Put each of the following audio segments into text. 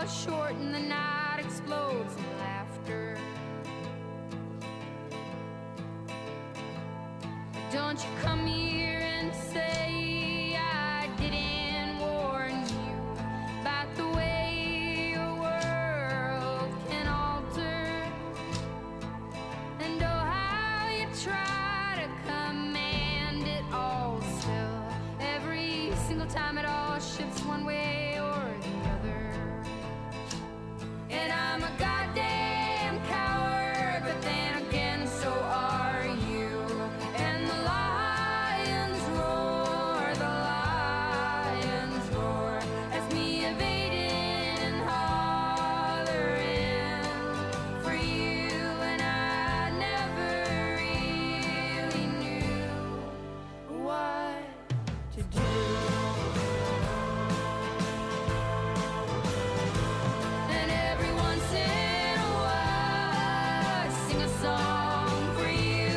Short and the night explodes in laughter. But don't you come here and say I didn't warn you about the way your world can alter. And oh, how you try to command it all still. Every single time it all shifts one way or the other. And I'm a goddamn coward, but then again, so are you. And the lions roar, the lions roar. That's me evading and hollering for you. And I never really knew what to do. And every once in a while, I'd sing a song for you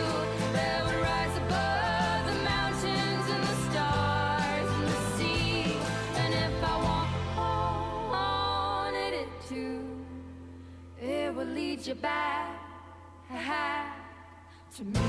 that would rise above the mountains and the stars and the sea. And if I wanted it to, it would lead you back to me.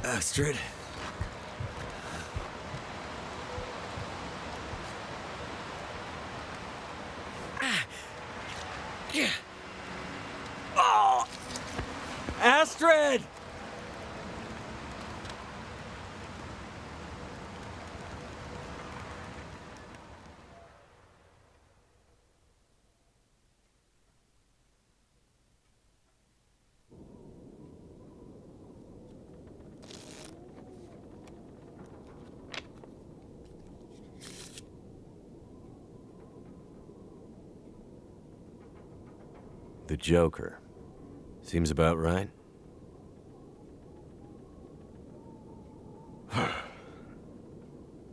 Astrid? Yeah. Oh! Astrid! The Joker. Seems about right.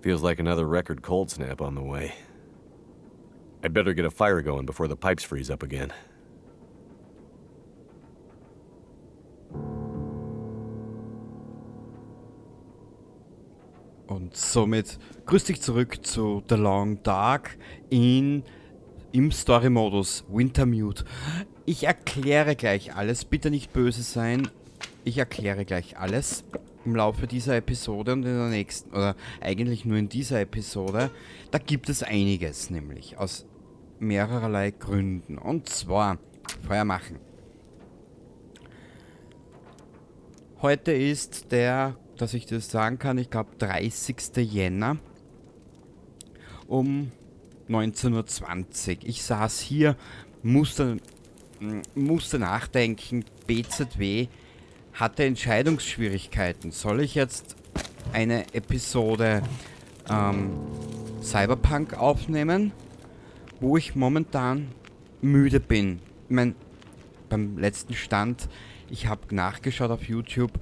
Feels like another record cold snap on the way. I'd better get a fire going before the pipes freeze up again. Und somit grüß dich zurück zu The Long Dark im Story-Modus Wintermute. Ich erkläre gleich alles, bitte nicht böse sein. Ich erkläre gleich alles im Laufe dieser Episode und in der nächsten, oder eigentlich nur in dieser Episode. Da gibt es einiges, nämlich aus mehrerlei Gründen. Und zwar Feuer machen. Heute ist der, dass ich das sagen kann, ich glaub, 30. Jänner um 19:20 Uhr. Ich saß hier, musste nachdenken, BZW hatte Entscheidungsschwierigkeiten. Soll ich jetzt eine Episode Cyberpunk aufnehmen, wo ich momentan müde bin? Ich mein, beim letzten Stand, ich hab nachgeschaut auf YouTube,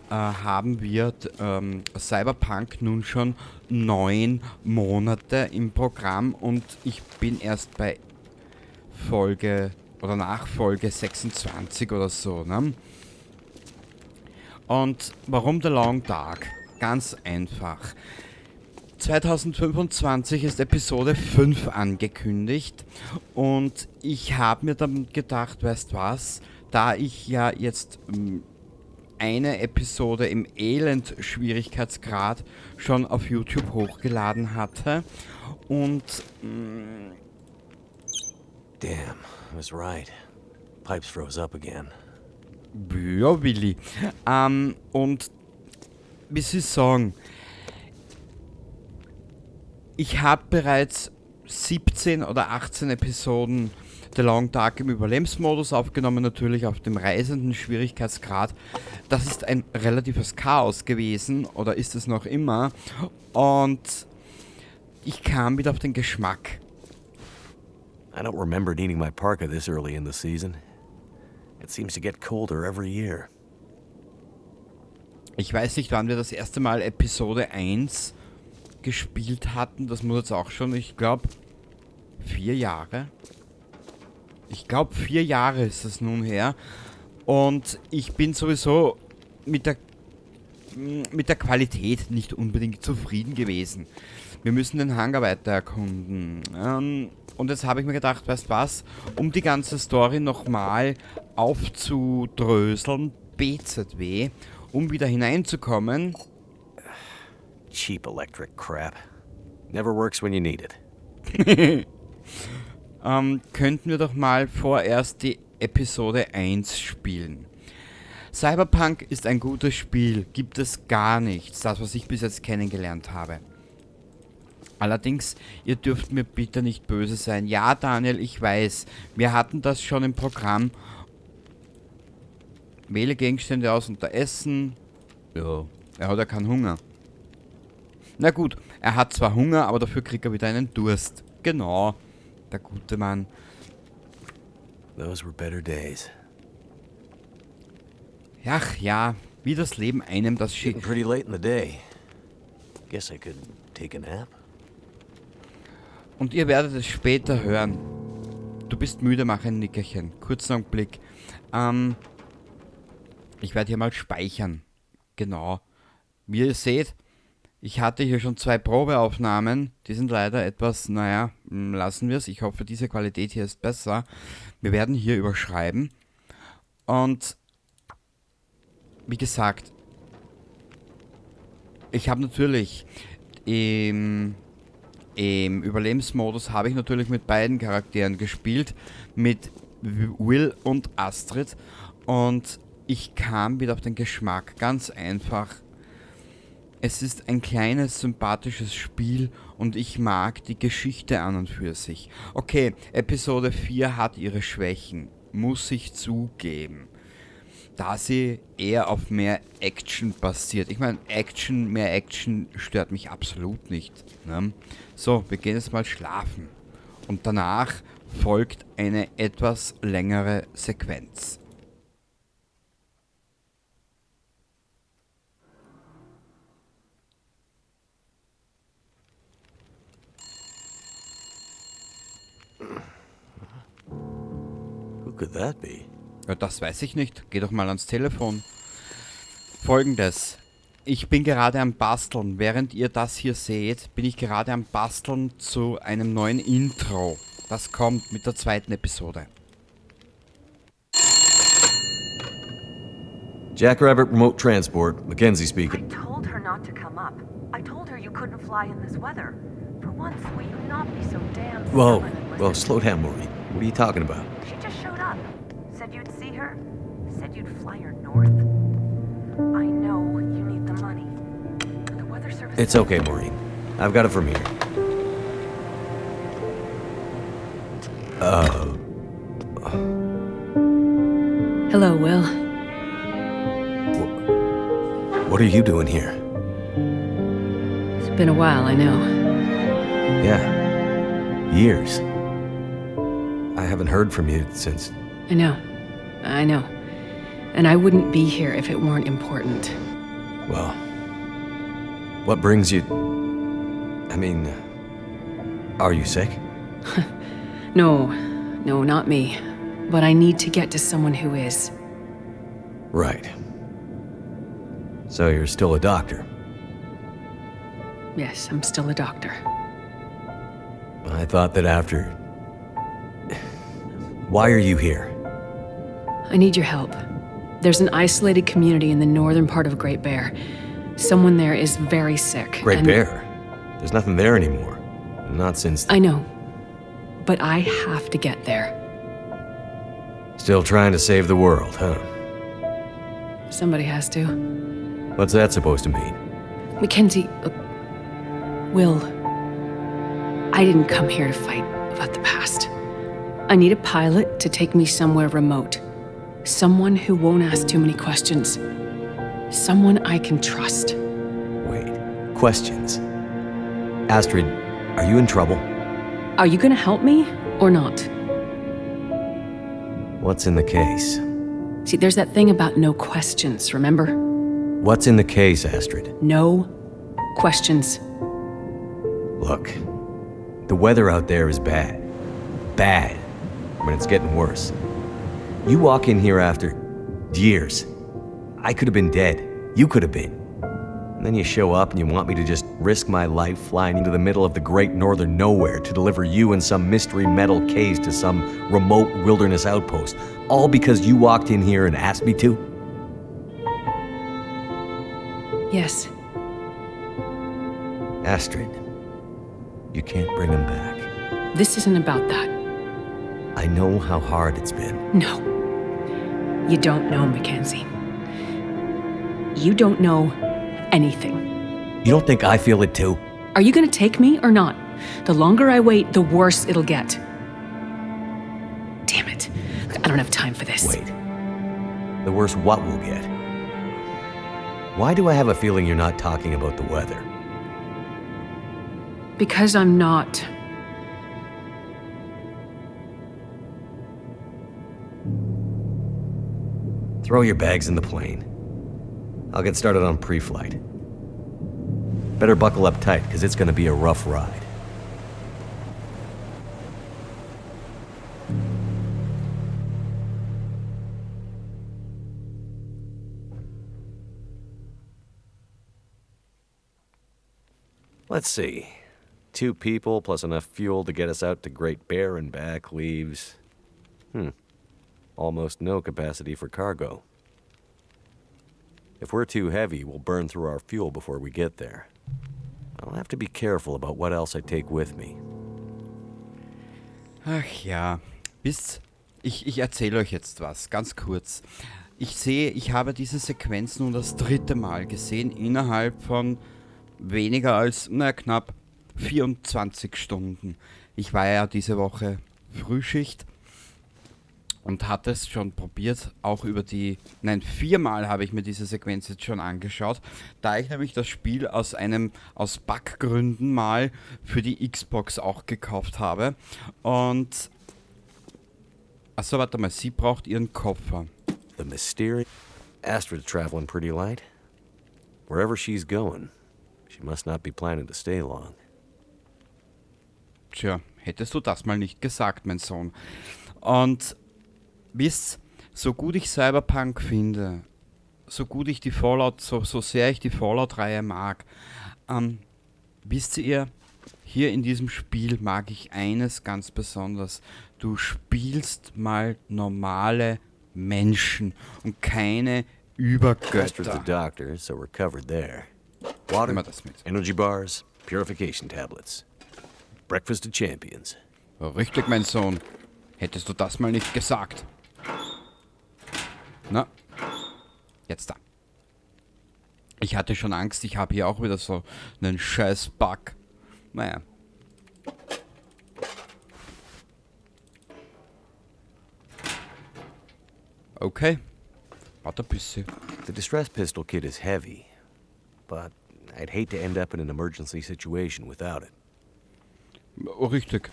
haben wir Cyberpunk nun schon 9 Monate im Programm und ich bin erst bei Folge oder nach Folge 26 oder so, ne? Und warum The Long Dark? Ganz einfach. 2025 ist Episode 5 angekündigt und ich hab mir dann gedacht, weißt was, da ich ja jetzt eine Episode im Elend-Schwierigkeitsgrad schon auf YouTube hochgeladen hatte und Damn, I was right. Pipes froze up again. Ja, Willi. Und wie soll ich sagen, ich hab bereits 17 oder 18 Episoden The Long Dark im Überlebensmodus aufgenommen, natürlich auf dem reisenden Schwierigkeitsgrad. Das ist ein relatives Chaos gewesen, oder ist es noch immer. Und ich kam wieder auf den Geschmack. I don't remember needing my parka this early in the season. It seems to get colder every year. Ich weiß nicht, wann wir das erste Mal Episode 1 gespielt hatten. Das muss jetzt auch schon, ich glaube, 4 Jahre. Ich glaube, 4 Jahre ist es nun her. Und ich bin sowieso mit der Qualität nicht unbedingt zufrieden gewesen. Wir müssen den Hangar weiter erkunden. Und jetzt habe ich mir gedacht, weißt was, um die ganze Story nochmal aufzudröseln, BZW, um wieder hineinzukommen. Cheap electric crap. Never works when you need it. Könnten wir doch mal vorerst die Episode 1 spielen. Cyberpunk ist ein gutes Spiel, gibt es gar nichts, das was ich bis jetzt kennengelernt habe. Allerdings, ihr dürft mir bitte nicht böse sein. Ja, Daniel, ich weiß, wir hatten das schon im Programm. Wähle Gegenstände aus unter Essen. Ja, er hat ja keinen Hunger. Na gut, er hat zwar Hunger, aber dafür kriegt er wieder einen Durst. Genau, der gute Mann. Those were better days. Ach ja, wie das Leben einem das schickt. Getting pretty late in the day. Guess I could take a nap. Und ihr werdet es später hören. Du bist müde, mach ein Nickerchen. Kurzen Augenblick. Ich werde hier mal speichern. Genau. Wie ihr seht, ich hatte hier schon 2 Probeaufnahmen. Die sind leider etwas, naja, lassen wir's. Ich hoffe, diese Qualität hier ist besser. Wir werden hier überschreiben. Und wie gesagt, ich habe natürlich im Überlebensmodus habe ich natürlich mit beiden Charakteren gespielt, mit Will und Astrid, und ich kam wieder auf den Geschmack, ganz einfach. Es ist ein kleines, sympathisches Spiel und ich mag die Geschichte an und für sich. Okay, Episode 4 hat ihre Schwächen, muss ich zugeben. Da sie eher auf mehr Action basiert. Ich meine, Action, mehr Action stört mich absolut nicht. Ne? So, wir gehen jetzt mal schlafen. Und danach folgt eine etwas längere Sequenz. Who could that be? Ja, das weiß ich nicht. Geh doch mal ans Telefon. Folgendes. Ich bin gerade am Basteln. Während ihr das hier seht, bin ich gerade am Basteln zu einem neuen Intro. Das kommt mit der 2. Episode. Jackrabbit Remote Transport, Mackenzie speaking. I told her not to come up. I told her you couldn't fly in this weather. For once, will you not be so damn Whoa, stubborn and whoa, listen? slow down, Maureen. What are you talking about? She just showed up. Said you'd see her. Said you'd fly her north. I know you need the money. But the weather service. It's okay, Maureen. I've got it from here. Hello, Will. What are you doing here? It's been a while, I know. Yeah. Years. I haven't heard from you since. I know. I know. And I wouldn't be here if it weren't important. Well, what brings you... I mean, are you sick? No, no, not me. But I need to get to someone who is. Right. So you're still a doctor? Yes, I'm still a doctor. I thought that after... Why are you here? I need your help. There's an isolated community in the northern part of Great Bear. Someone there is very sick. Great and- Bear? There's nothing there anymore. Not since... I know. But I have to get there. Still trying to save the world, huh? Somebody has to. What's that supposed to mean? Mackenzie, look, Will, I didn't come here to fight about the past. I need a pilot to take me somewhere remote. Someone who won't ask too many questions. Someone I can trust. Wait, questions? Astrid, are you in trouble? Are you going to help me or not? What's in the case? See, there's that thing about no questions, remember? What's in the case, Astrid? No questions. Look, the weather out there is bad. Bad. I mean, it's getting worse. You walk in here after years. I could have been dead. You could have been. And then you show up and you want me to just risk my life flying into the middle of the great northern nowhere to deliver you in some mystery metal case to some remote wilderness outpost. All because you walked in here and asked me to? Yes. Astrid, you can't bring him back. This isn't about that. I know how hard it's been. No. You don't know, Mackenzie. You don't know anything. You don't think I feel it too? Are you gonna take me or not? The longer I wait, the worse it'll get. Damn it. Look, I don't have time for this. Wait. The worse what will get? Why do I have a feeling you're not talking about the weather? Because I'm not. Throw your bags in the plane. I'll get started on pre-flight. Better buckle up tight, because it's gonna be a rough ride. Let's see. 2 people plus enough fuel to get us out to Great Bear and back leaves... Almost no capacity for cargo. If we're too heavy, we'll burn through our fuel before we get there. I'll have to be careful about what else I take with me. Ach ja, wisst, ich erzähle euch jetzt was, ganz kurz. Ich sehe, ich habe diese Sequenz nun das 3. Mal gesehen, innerhalb von weniger als, na, knapp 24 Stunden. Ich war ja diese Woche Frühschicht und hatte es schon probiert, auch über die, nein, 4-mal habe ich mir diese Sequenz jetzt schon angeschaut, da ich nämlich das Spiel aus Buggründen mal für die Xbox auch gekauft habe. Und, achso, warte mal, sie braucht ihren Koffer. The mysterious Astrid's traveling pretty light. Wherever she's going, she must not be planning to stay long. Tja, hättest du das mal nicht gesagt, mein Sohn. Und wisst, so gut ich Cyberpunk finde, so gut ich die Fallout, so, so sehr ich die Fallout-Reihe mag, wisst ihr, hier in diesem Spiel mag ich eines ganz besonders. Du spielst mal normale Menschen und keine Übergötter. Astrid's the doctor, so we're covered there. Water, Nehmen wir das mit. Energy bars, purification tablets. Breakfast of Champions. Richtig, mein Sohn. Hättest du das mal nicht gesagt. Na, jetzt da. Ich hatte schon Angst, ich habe hier auch wieder so einen scheiß Bug. Naja. Okay. Warte ein bisschen. The distress pistol kit is heavy, but I'd hate to end up in an emergency situation without it. Oh, richtig.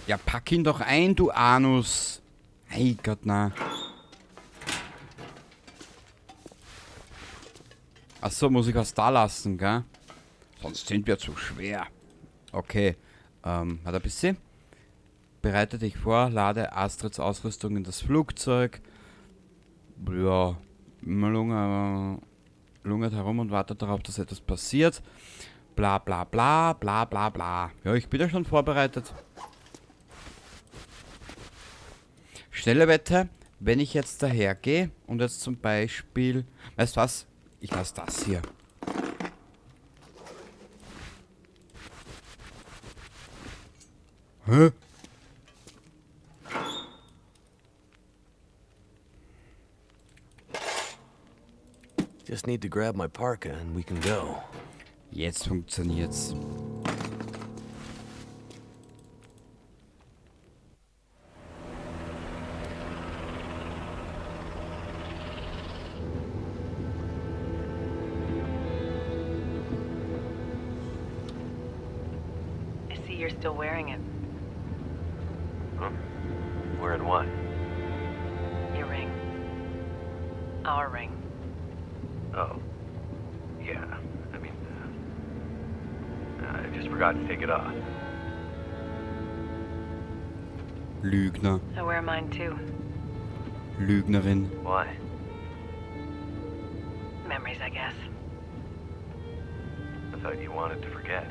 Ja, pack ihn doch ein, du Anus. Hey Gott, na. Achso, muss ich was da lassen, gell? Sonst sind wir zu schwer. Okay. Warte ein bisschen. Bereite dich vor, lade Astrids Ausrüstung in das Flugzeug. Ja, lungert herum und wartet darauf, dass etwas passiert. Bla bla bla bla bla bla. Ja, ich bin ja schon vorbereitet. Schnelle Wette, wenn ich jetzt dahergehe und jetzt zum Beispiel... Weißt du was? Ich lass das hier. Hä? Just need to grab my parka and we can go. Jetzt funktioniert's. I see you're still wearing it. Huh? Wearing what? Your ring. Our ring. Oh. Yeah. I just forgot to take it off. Lügner. I wear mine too. Lügnerin. Why? Memories, I guess. I thought you wanted to forget.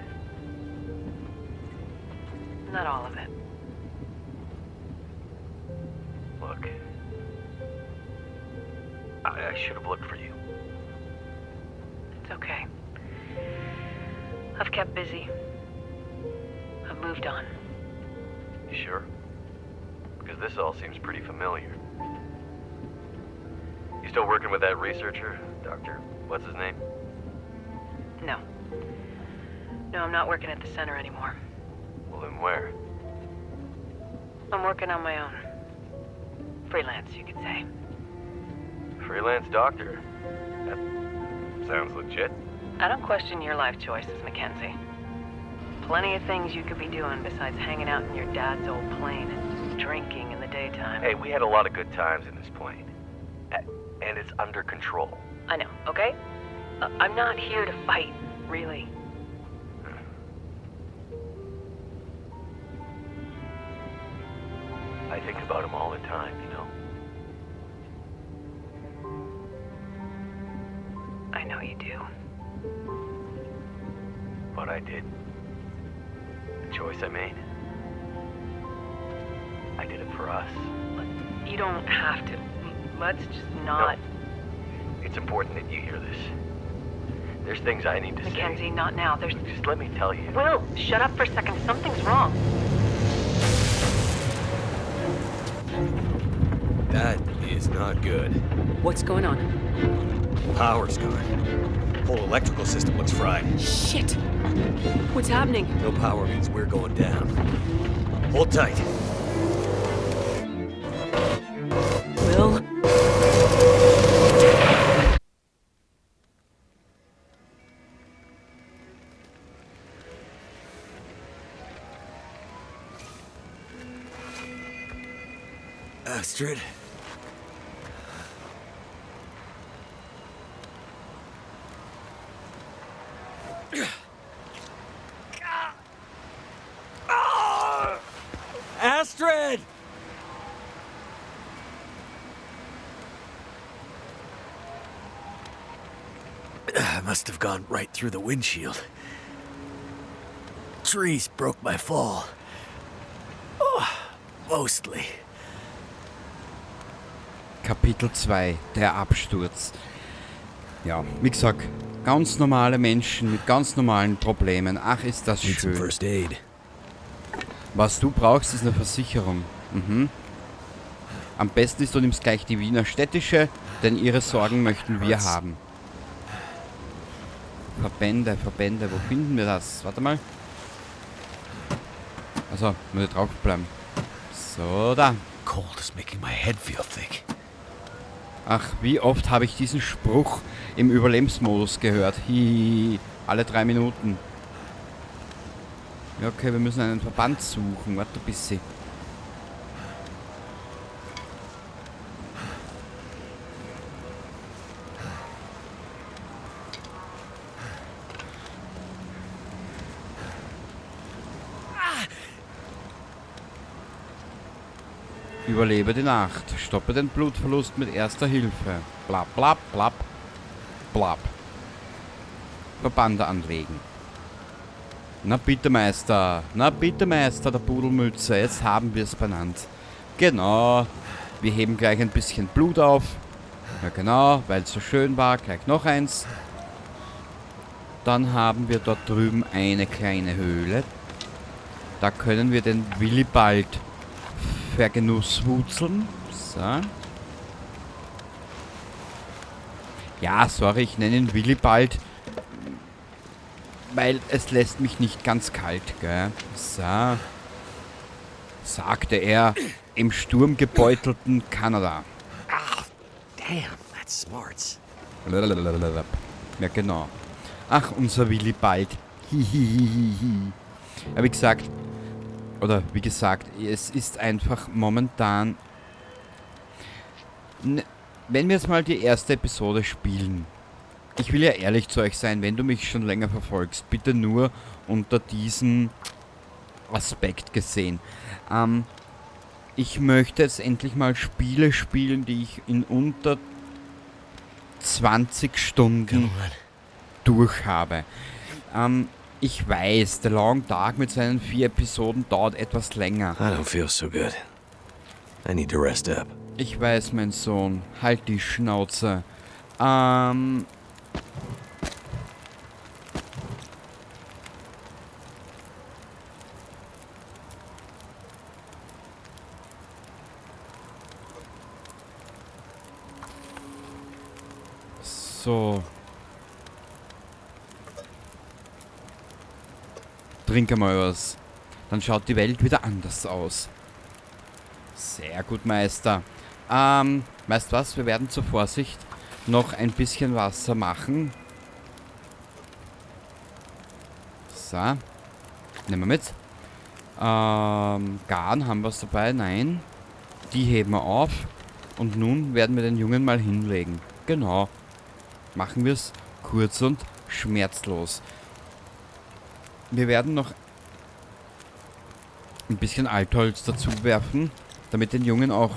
Not all of it. Look. I should have looked for you. It's okay. I've kept busy. I've moved on. You sure? Because this all seems pretty familiar. You still working with that researcher? Doctor, what's his name? No. No, I'm not working at the center anymore. Well, then where? I'm working on my own. Freelance, you could say. Freelance doctor. That sounds legit. I don't question your life choices, Mackenzie. Plenty of things you could be doing besides hanging out in your dad's old plane and drinking in the daytime. Hey, we had a lot of good times in this plane. And it's under control. I know, okay? I'm not here to fight, really. I think about him all the time, you know? I know you do. But I did. The choice I made. I did it for us. Look, you don't have to. Let's just not. No. It's important that you hear this. There's things I need to Mackenzie, say. not now. There's. Just let me tell you. Will, shut up for a second. Something's wrong. That is not good. What's going on? Power's gone. Whole electrical system looks fried. Shit! What's happening? No power means we're going down. Hold tight. Will? Astrid? Astrid! I must have gone right through the windshield. Trees broke my fall. Oh, mostly. Kapitel 2, der Absturz. Ja, wie gesagt, ganz normale Menschen mit ganz normalen Problemen. Ach, ist das Need some schön. first aid. Was du brauchst, ist eine Versicherung. Mhm. Am besten ist, du nimmst gleich die Wiener Städtische, denn ihre Sorgen möchten wir Hurts. haben. Verbände, Verbände, wo finden wir das? Warte mal. Also, muss ich draufbleiben. So, da. Cold is making my head feel thick. Ach, wie oft habe ich diesen Spruch im Überlebensmodus gehört. Hihihi, alle 3 Minuten. Ja, okay, wir müssen einen Verband suchen. Warte ein bisschen. Überlebe die Nacht. Stoppe den Blutverlust mit erster Hilfe. Bla bla bla bla. Verbande anlegen. Na bitte, Meister. Na bitte, Meister der Pudelmütze. Jetzt haben wir's benannt. Genau. Wir heben gleich ein bisschen Blut auf. Ja genau, weil's so schön war. Gleich noch eins. Dann haben wir dort drüben eine kleine Höhle. Da können wir den Willibald vergenusswurzeln. So. Ja, sorry, ich nenne ihn Willibald, weil es lässt mich nicht ganz kalt, gell? So. Sagte er im sturmgebeutelten Kanada. Ah, damn, that's smarts. Lalalala. Ja, genau. Ach, unser Willibald. Hihihihi. Ja, wie gesagt, oder wie gesagt, es ist einfach momentan... Wenn wir jetzt mal die erste Episode spielen, Ich will ja ehrlich zu euch sein, wenn du mich schon länger verfolgst, bitte nur unter diesem Aspekt gesehen. Ich möchte jetzt endlich mal Spiele spielen, die ich in unter 20 Stunden durch habe. Ich weiß, The Long Dark mit seinen 4 Episoden dauert etwas länger. I don't feel so good. I need to rest up. Ich weiß, mein Sohn. Halt die Schnauze. So. Trink einmal was. Dann schaut die Welt wieder anders aus. Sehr gut, Meister. Weißt du was? Wir werden zur Vorsicht noch ein bisschen Wasser machen. So. Nehmen wir mit. Garn haben wir was dabei? Nein. Die heben wir auf. Und nun werden wir den Jungen mal hinlegen. Genau. Machen wir's kurz und schmerzlos. Wir werden noch ein bisschen Altholz dazu werfen, damit den Jungen auch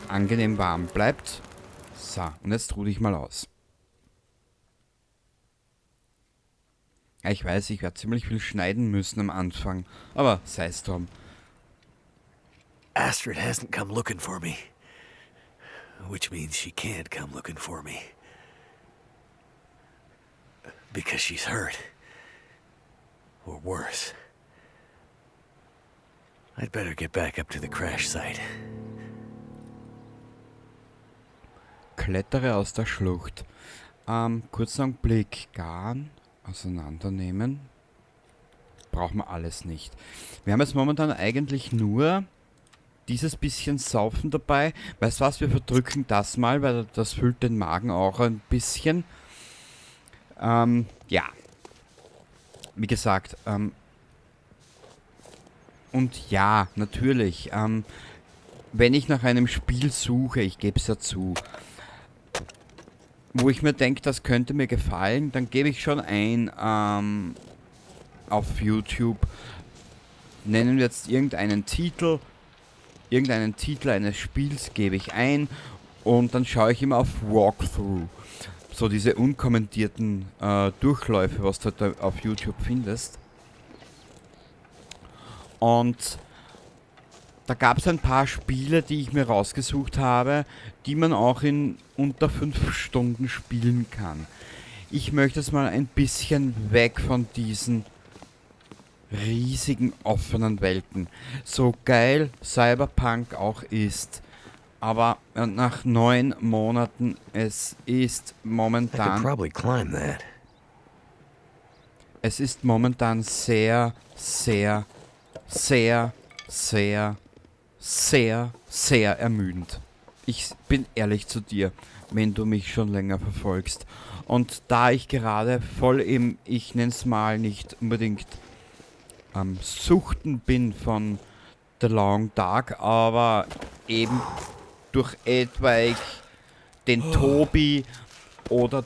angenehm warm bleibt. So, und jetzt ruh dich mal aus. Ja, ich weiß, ich werde ziemlich viel schneiden müssen am Anfang, aber sei's drum. Astrid hasn't come looking for me, which means she can't come looking for me. Because she's hurt. Or worse. I'd better get back up to the crash site. Klettere aus der Schlucht. Kurzer Blick. Garn auseinandernehmen. Brauchen wir alles nicht. Wir haben jetzt momentan eigentlich nur dieses bisschen Saufen dabei. Weißt du was, wir verdrücken das mal, weil das füllt den Magen auch ein bisschen. Ja. Wie gesagt, und ja, natürlich, wenn ich nach einem Spiel suche, ich gebe es ja zu, wo ich mir denk, das könnte mir gefallen, dann gebe ich schon ein auf YouTube, nennen wir jetzt irgendeinen Titel eines Spiels gebe ich ein und dann schaue ich immer auf Walkthrough. So diese unkommentierten Durchläufe, was du da auf YouTube findest. Und da gab's ein paar Spiele, die ich mir rausgesucht habe, die man auch in unter 5 Stunden spielen kann. Ich möchte jetzt mal ein bisschen weg von diesen riesigen offenen Welten. So geil Cyberpunk auch ist, aber nach 9 Monaten, es ist I could momentan probably climb that. Es ist momentan sehr, sehr, sehr, sehr, sehr, sehr ermüdend. Ich bin ehrlich zu dir, wenn du mich schon länger verfolgst. Und da ich gerade voll im, ich nenn's mal nicht unbedingt am Suchten bin von The Long Dark, aber eben durch etwaig den Tobi oder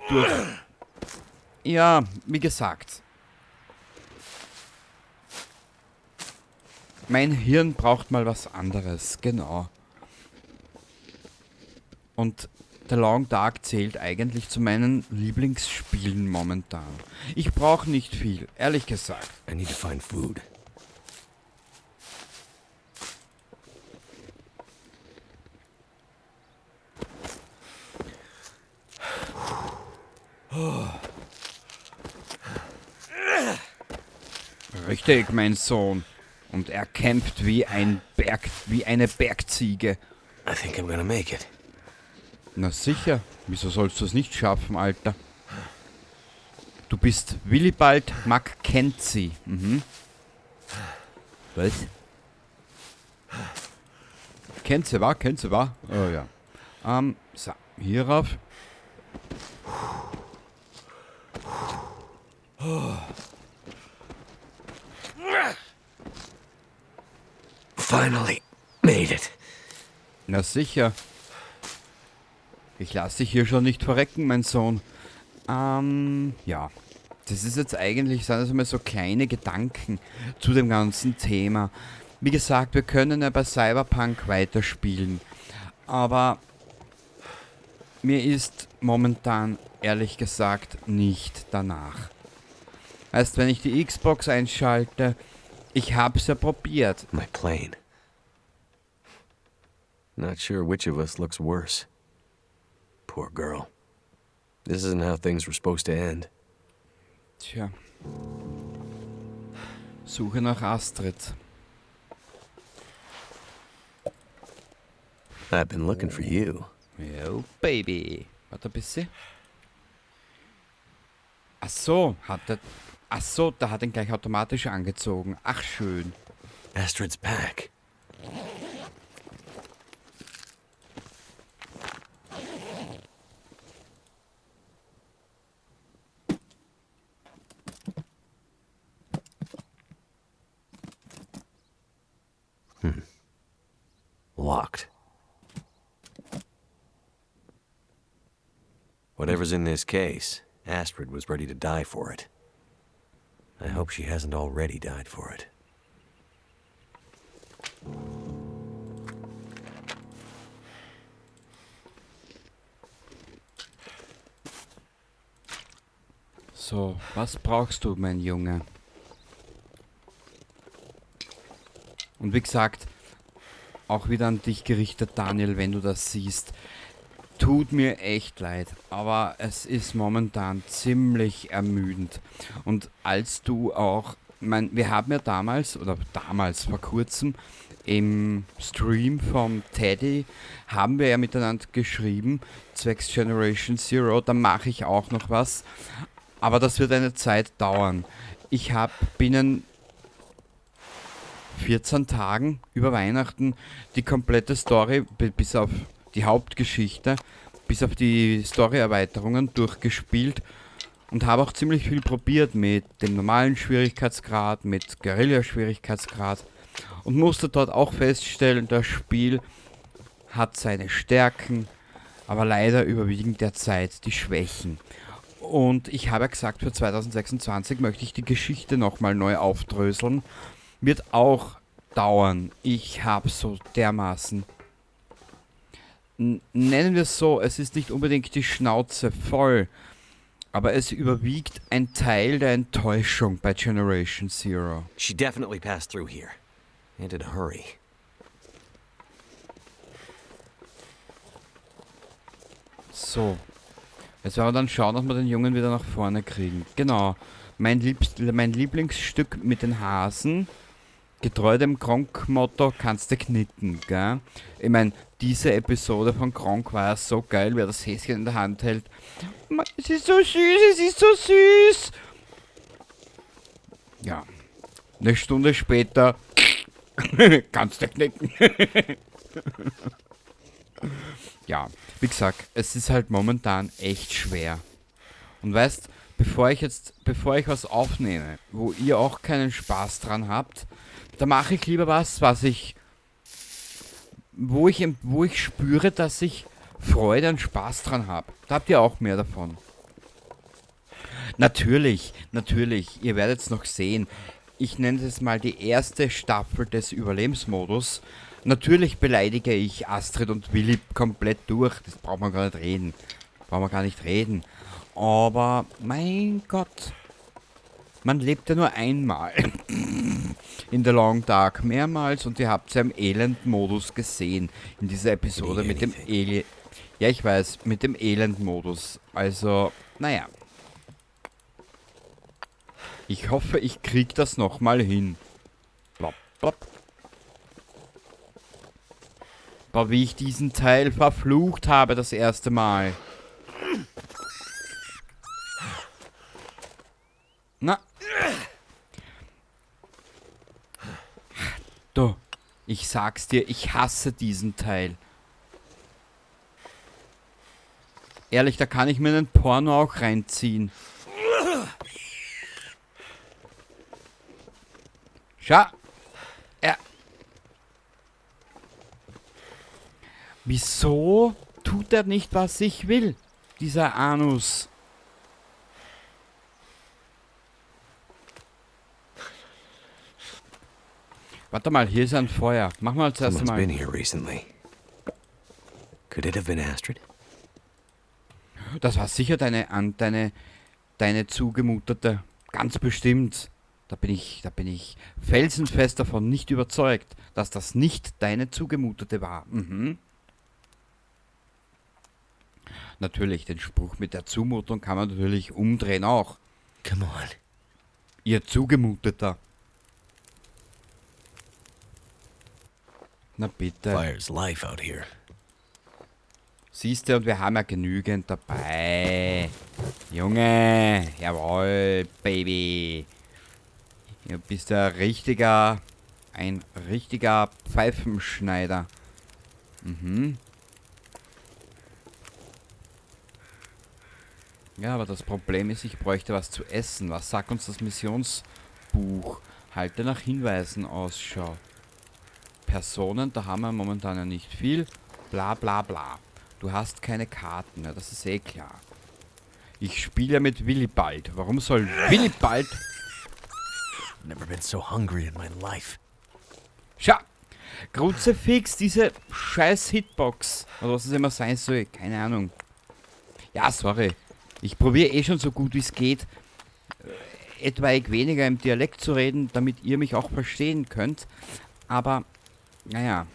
durch, ja, wie gesagt, mein Hirn braucht mal was anderes, genau. Und The Long Dark zählt eigentlich zu meinen Lieblingsspielen momentan. Ich brauche nicht viel, ehrlich gesagt. I need to find food. Richtig, mein Sohn. Und er kämpft wie eine Bergziege. I think I'm gonna make it. Na sicher. Wieso sollst du's nicht schaffen, Alter? Du bist Willibald Mackenzie. Was? Kennt sie, wa? Kennt sie, wa? Oh ja. So, hier rauf. Finally made it. Na sicher. Ich lass dich hier schon nicht verrecken, mein Sohn. Ja. Das ist jetzt eigentlich, sind das immer so kleine Gedanken zu dem ganzen Thema. Wie gesagt, wir können ja bei Cyberpunk weiterspielen. Aber mir ist momentan, ehrlich gesagt, nicht danach. Weißt, wenn ich die Xbox einschalte, ich hab's ja probiert. My plane. Not sure which of us looks worse. Poor girl. This isn't how things were supposed to end. Tja. Suche nach Astrid. I've been looking for you. Yo, Baby. Warte ein bisschen. Ach so, hat er... Ach so, da hat ihn gleich automatisch angezogen. Ach, schön. Astrid's pack. Locked. Whatever's in this case, Astrid was ready to die for it. I hope she hasn't already died for it. So, was brauchst du, mein Junge? Und wie gesagt, auch wieder an dich gerichtet, Daniel, wenn du das siehst. Tut mir echt leid, aber es ist momentan ziemlich ermüdend. Und als du auch, mein, wir haben ja damals, oder damals vor kurzem, im Stream vom Teddy haben wir ja miteinander geschrieben, zwecks Generation Zero, da mache ich auch noch was. Aber das wird eine Zeit dauern. Ich habe binnen 14 Tagen über Weihnachten die komplette Story, bis auf die Hauptgeschichte, bis auf die Story-Erweiterungen durchgespielt und habe auch ziemlich viel probiert mit dem normalen Schwierigkeitsgrad, mit Guerilla-Schwierigkeitsgrad und musste dort auch feststellen, das Spiel hat seine Stärken, aber leider überwiegen derzeit die Schwächen. Und ich habe ja gesagt, für 2026 möchte ich die Geschichte nochmal neu aufdröseln. Wird auch dauern. Ich habe so dermaßen... Nennen wir es so, es ist nicht unbedingt die Schnauze voll, aber es überwiegt ein Teil der Enttäuschung bei Generation Zero. She definitely passed through here. And in a hurry. So. Jetzt werden wir dann schauen, dass wir den Jungen wieder nach vorne kriegen. Genau. Mein Lieblingsstück mit den Hasen. Getreu dem Gronkh-Motto kannst du knicken, gell? Ich mein, diese Episode von Gronkh war ja so geil, wer das Häschen in der Hand hält. Es ist so süß, es ist so süß! Ja. Eine Stunde später kannst du knicken. Ja, wie gesagt, es ist halt momentan echt schwer. Und weißt, bevor ich was aufnehme, wo ihr auch keinen Spaß dran habt, da mache ich lieber was, wo ich spüre, dass ich Freude und Spaß dran hab. Da habt ihr auch mehr davon. Natürlich, natürlich, ihr werdet's noch sehen. Ich nenne es mal die erste Staffel des Überlebensmodus. Natürlich beleidige ich Astrid und Willi komplett durch. Das braucht man gar nicht reden. Brauchen wir gar nicht reden. Aber, mein Gott, man lebt ja nur einmal. In The Long Dark mehrmals und ihr habt's ja im Elend-Modus gesehen. In dieser Episode mit dem Elend. Ja, ich weiß, mit dem Elend-Modus. Also, naja. Ich hoffe, ich krieg das nochmal hin. Plopp, plopp. Boah, wie ich diesen Teil verflucht habe das erste Mal. Na. Du, ich sag's dir, ich hasse diesen Teil. Ehrlich, da kann ich mir einen Porno auch reinziehen. Schau. Ja. Wieso tut er nicht, was ich will? Dieser Anus. Warte mal, hier ist ein Feuer. Machen wir zuerst Someone's mal. been here recently. Could it have been Astrid? Das war sicher deine Zugemutete. Ganz bestimmt. Da bin ich felsenfest davon nicht überzeugt, dass das nicht deine Zugemutete war. Mhm. Natürlich, den Spruch mit der Zumutung kann man natürlich umdrehen auch. Come on. Ihr Zugemuteter. Na bitte. Fire's life out here. Siehst du, und wir haben ja genügend dabei. Junge, jawohl, Baby. Du bist ja ein richtiger Pfeifenschneider. Mhm. Ja, aber das Problem ist, ich bräuchte was zu essen. Was sagt uns das Missionsbuch? Halte nach Hinweisen Ausschau. Personen, da haben wir momentan ja nicht viel. Bla bla bla. Du hast keine Karten, ja, das ist eh klar. Ich spiele ja mit Willibald. Warum soll Willibald... Never been so hungry in my life. Schau! Kruzifix, diese scheiß Hitbox. Oder was es immer sein soll, keine Ahnung. Ja, sorry. Ich probiere eh schon so gut wie's geht, etwaig weniger im Dialekt zu reden, damit ihr mich auch verstehen könnt. Aber, naja.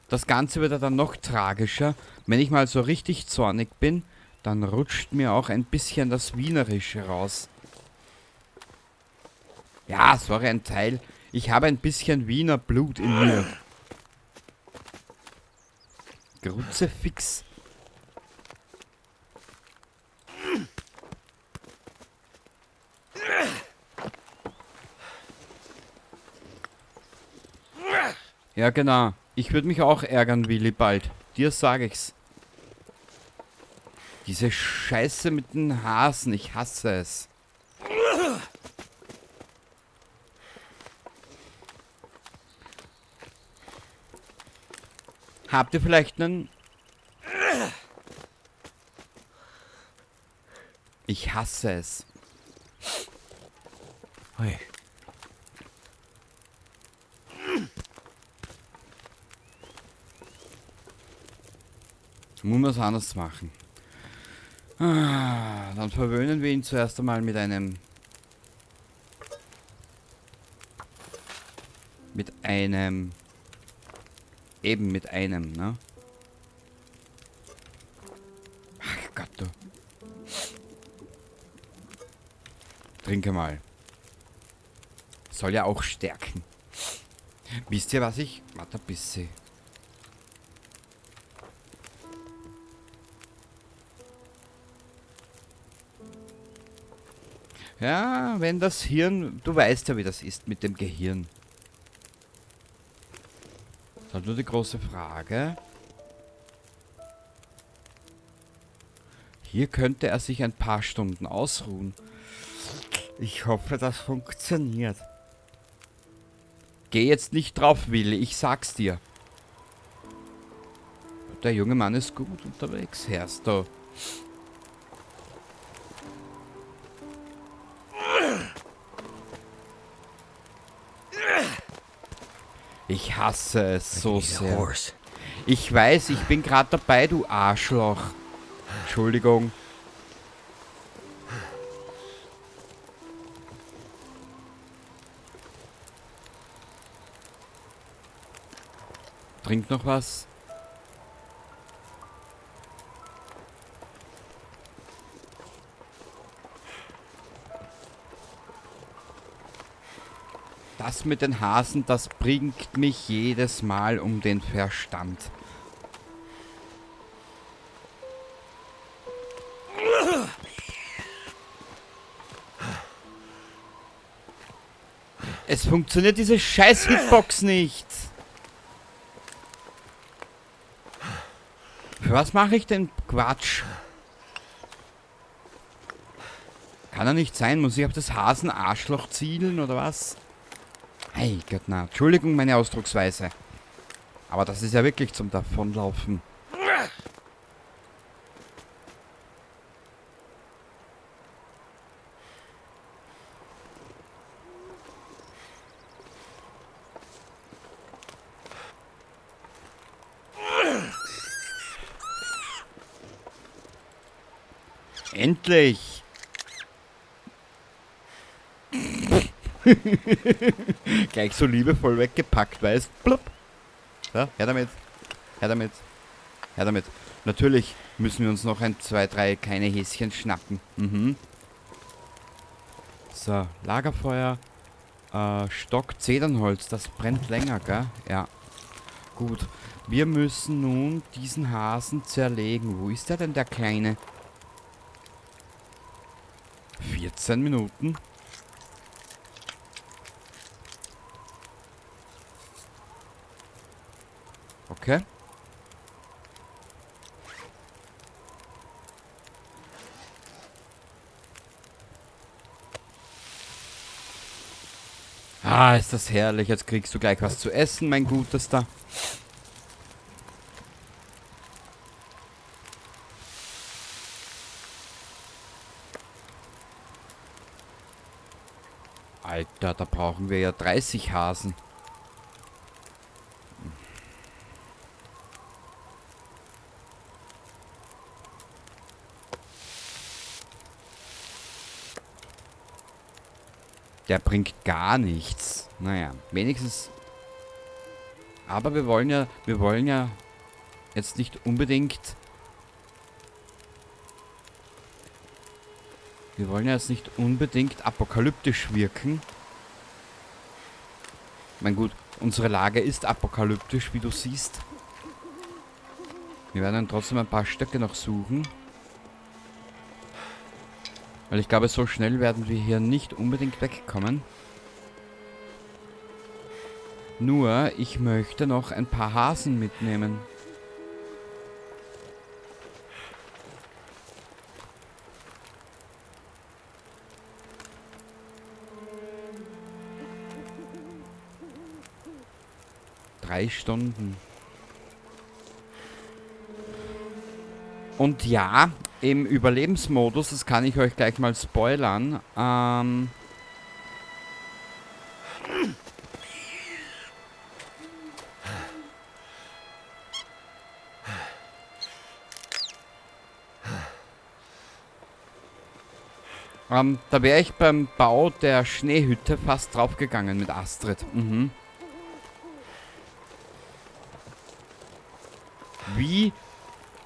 Das Ganze wird ja dann noch tragischer. Wenn ich mal so richtig zornig bin, dann rutscht mir auch ein bisschen das Wienerische raus. Ja, sorry, ein Teil. Ich habe ein bisschen Wiener Blut in mir. Kruzifix. Ja, genau. Ich würde mich auch ärgern, Willibald. Dir sag ich's. Diese Scheiße mit den Hasen, ich hasse es. Habt ihr vielleicht einen... Ich hasse es. Hey. Muss man es anders machen. Ah, dann verwöhnen wir ihn zuerst einmal mit einem... Mit einem... Eben mit einem, ne? Ach Gott, du. Trinke mal. Soll ja auch stärken. Wisst ihr, was ich... Warte ein bisschen. Ja, wenn das Hirn... Du weißt ja, wie das ist mit dem Gehirn. Das ist halt nur die große Frage. Hier könnte er sich ein paar Stunden ausruhen. Ich hoffe, das funktioniert. Geh jetzt nicht drauf, Willi, ich sag's dir. Der junge Mann ist gut unterwegs, hörst du. Ich hasse es so sehr. Ich weiß, ich bin grad dabei, du Arschloch. Entschuldigung. Trink noch was. Das mit den Hasen, das bringt mich jedes Mal um den Verstand. Es funktioniert diese scheiß Hitbox nicht. Für was mache ich denn Quatsch? Kann ja nicht sein. Muss ich auf das Hasenarschloch zielen oder was? Hey Gott, na. Entschuldigung, meine Ausdrucksweise. Aber das ist ja wirklich zum Davonlaufen. Endlich! Gleich so liebevoll weggepackt, weißt? Blub. So, her damit. Her damit. Her damit. Natürlich müssen wir uns noch ein, zwei, drei kleine Häschen schnappen. Mhm. So, Lagerfeuer. Stock, Zedernholz, das brennt länger, gell? Ja. Gut. Wir müssen nun diesen Hasen zerlegen. Wo ist der denn, der Kleine? 14 Minuten. Okay. Ah, ist das herrlich. Jetzt kriegst du gleich was zu essen, mein Gutester. Alter, da brauchen wir ja 30 Hasen. Der bringt gar nichts. Naja, wenigstens. Aber wir wollen ja jetzt nicht unbedingt. Wir wollen ja jetzt nicht unbedingt apokalyptisch wirken. Mein gut, unsere Lage ist apokalyptisch, wie du siehst. Wir werden dann trotzdem ein paar Stöcke noch suchen. Weil ich glaube, so schnell werden wir hier nicht unbedingt wegkommen. Nur, ich möchte noch ein paar Hasen mitnehmen. Drei Stunden. Und ja, im Überlebensmodus, das kann ich euch gleich mal spoilern, da wäre ich beim Bau der Schneehütte fast draufgegangen mit Astrid. Mhm. Wie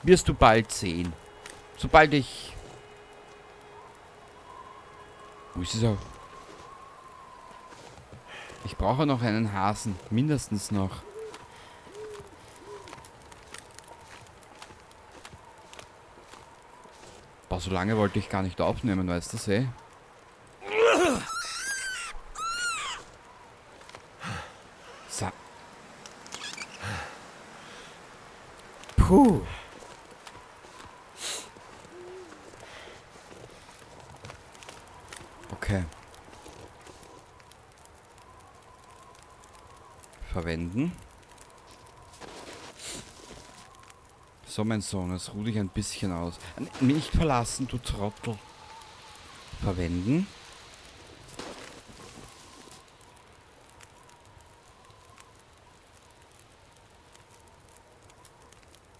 wirst du bald sehen? Sobald ich... Wo ist es auch? Ich brauche noch einen Hasen. Mindestens noch. Boah, so lange wollte ich gar nicht aufnehmen, weißt du das, eh? So. Puh. Okay. Verwenden. So, mein Sohn, jetzt ruh dich ein bisschen aus. Nicht verlassen, du Trottel. Verwenden.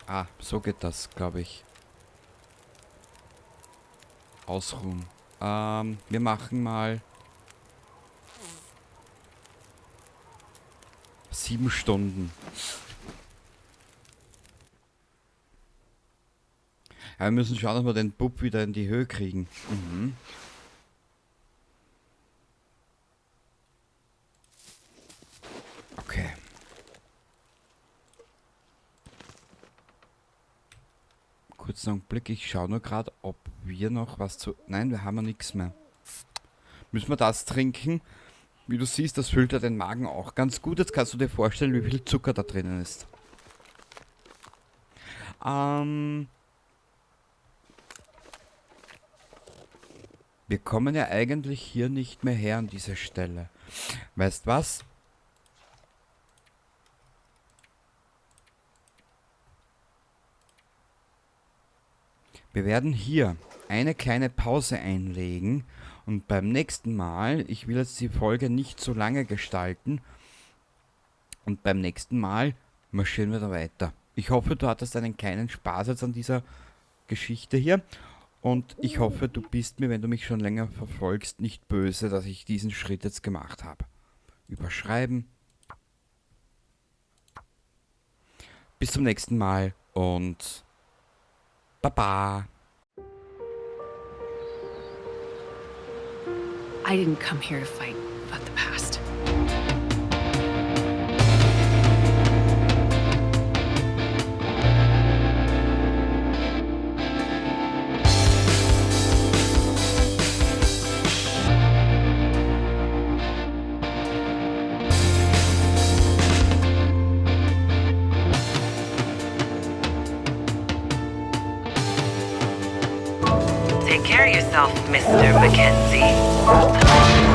Ah, so geht das, glaube ich. Ausruhen. Wir machen mal 7 Stunden. Ja, wir müssen schauen, dass wir den Bub wieder in die Höhe kriegen. Mhm. Okay. Kurzen Augenblick, ich schaue nur gerade, ob wir noch was zu... Nein, wir haben ja nichts mehr. Müssen wir das trinken? Wie du siehst, das füllt ja den Magen auch ganz gut. Jetzt kannst du dir vorstellen, wie viel Zucker da drinnen ist. Wir kommen ja eigentlich hier nicht mehr her an dieser Stelle. Weißt was? Wir werden hier eine kleine Pause einlegen und beim nächsten Mal, ich will jetzt die Folge nicht so lange gestalten, und beim nächsten Mal marschieren wir da weiter. Ich hoffe, du hattest einen kleinen Spaß jetzt an dieser Geschichte hier. Und ich hoffe, du bist mir, wenn du mich schon länger verfolgst, nicht böse, dass ich diesen Schritt jetzt gemacht habe. Überschreiben. Bis zum nächsten Mal und Baba. I didn't come here to fight about the past. Take care of yourself, Mr. Mackenzie.